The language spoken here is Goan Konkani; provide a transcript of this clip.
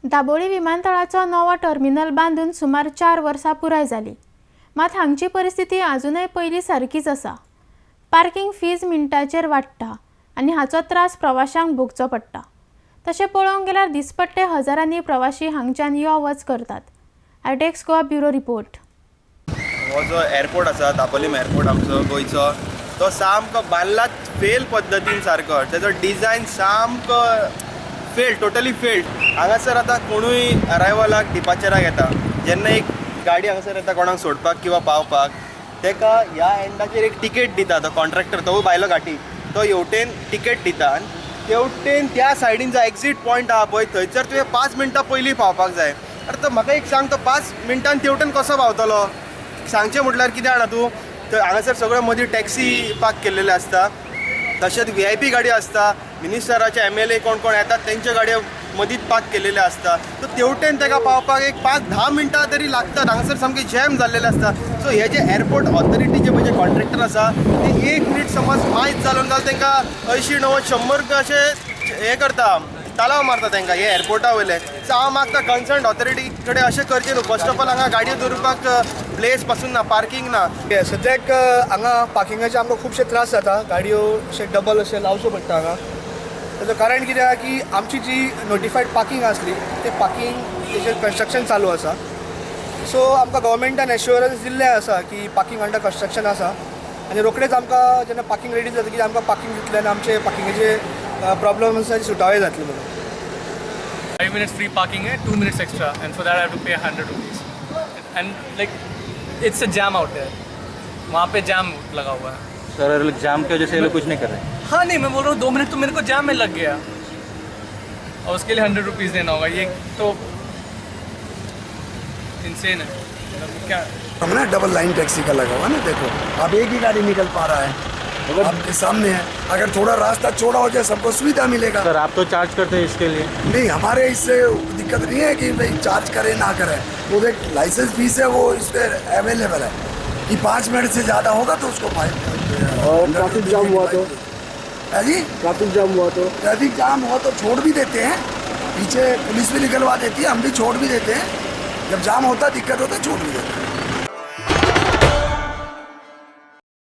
दाबोळी विमानतळाचो नवो टर्मिनल बांदून सुमार 4 वर्सां पुराय जाली, मात हांगची परिस्थिती आजुनय पयलीं सारकीच आसा। पार्किंग फीज मिनटाचेर वाडटा आनी हाचो त्रास प्रवाशांक भोगचो पडटा। तशें पळोवंक गेल्यार दिसपट्टे हजारांनी प्रवाशी हांगच्यान यो वच करतात। आयटेक्स गोवा ब्युरो रिपोर्ट। हो जो एअरपोर्ट आसा दाबोलीम एअरपोर्ट आमचो गोंयचो, तो सामको बांदलाच फेल पद्दतीन सारको, तेजो डिजायन सामको फेल, टोटली फेल्ड। हांगासर आतां कोणूय अरायवलाक डिपार्चराक येता, जेन्ना एक गाडी हांगासर येता कोणाक सोडपाक किंवा पावपाक, तेका ह्या एंडाचेर एक टिकेट दिता तो कॉन्ट्रॅक्टर, तोवूय भायलो घाटी, तो हेवटेन टिकेट दिता आनी तेवटेन त्या सायडीन जो एक्झीट पॉयंट आहा पळय थंयसर तुवें 5 मिनटां पयलीं पावपाक जाय। आरे तो म्हाका एक सांग, तो 5 मिनटान तेवटेन कसो पावतलो? सांगचें म्हटल्यार कितें जाणा तूं, थंय हांगासर सगळ्यो मदीं टॅक्सी पार्क केल्लेले आसता, तशेंच VIP गाडी आसता, मिनिस्टराचे MLA कोण कोण येतात तेंच्यो गाडयो मदींच पार्क केल्लेले आसता। सो तेवटेन ताका पावपाक एक 5-10 मिनटां तरी लागतात, हांगासर सामकें जॅम जाल्लेलें आसता। सो हे जे एअरपोर्ट ऑथॉरिटीचे पळय जे कॉन्ट्रॅक्टर आसा ते 1 मिनीट समज मायज जालो जाल्यार तांकां 80, 90, 100 रुपया अशें हें करता, तालाव मारता तांकां हे एअरपोर्टा वयले। सो हांव मागता कन्सर्न ऑथॉरिटी कडेन अशें करचें न्हू। फर्स्ट ऑफ ऑल हांगा गाडयो दवरपाक प्लेस पासून ना, पार्किंग ना। सद्याक हांगा पार्किंगाचे आमकां खुबशे त्रास जाता, गाडयो अशे डबल अशे लावच्यो पडटा हांगा। ताचो कारण कितें आहा की आमची जी नोटिफायड पार्किंग आसली ते पार्किंग तेजेर कन्स्ट्रक्शन चालू आसा। सो आमकां गव्हर्मेंटान एश्योरन्स दिल्लें आसा की पार्किंग अंडर कन्स्ट्रक्शन आसा आनी रोखडेच आमकां जेन्ना पार्किंग रेडी जाता की आमकां पार्किंग दितले आनी आमचे पार्किंगेचे प्रॉब्लम आसा ते सुटावे जातले म्हणून। 5 minutes free parking है, 2 minutes extra, and for that I have to pay 100 rupees. And like it's a jam out there, वहाँ पे जाम लगा हुआ है सर। जाम की वजह से ये लोग कुछ नहीं कर रहे। हाँ नहीं, मैं बोल रहा हूँ 2 मिनट तो मेरे को जाम में लग गया और उसके लिए 100 रुपीज़ देना होगा, ये तो इंसेन है। मतलब क्या हमने डबल लाइन टैक्सी का लगा हुआ ना, देखो अब एक ही गाड़ी निकल पा रहा है आपके सामने है। अगर थोड़ा रास्ता चौड़ा हो जाए सबको सुविधा मिलेगा। सर आप तो चार्ज करते हैं इसके लिए? नहीं, हमारे इससे दिक्कत नहीं है कि भाई चार्ज करें ना करें, वो एक लाइसेंस फीस है वो इस पर अवेलेबल है कि 5 मिनट से ज़्यादा होगा तो उसको फाइन। और ट्रैफिक जाम हुआ तो? है जी, ट्रैफिक जाम हुआ तो? ट्रैफिक जाम हुआ तो छोड़ भी देते हैं, पीछे पुलिस भी निकलवा देती है, हम भी छोड़ भी देते हैं। जब जाम होता दिक्कत होता है छोड़ भी देते हैं।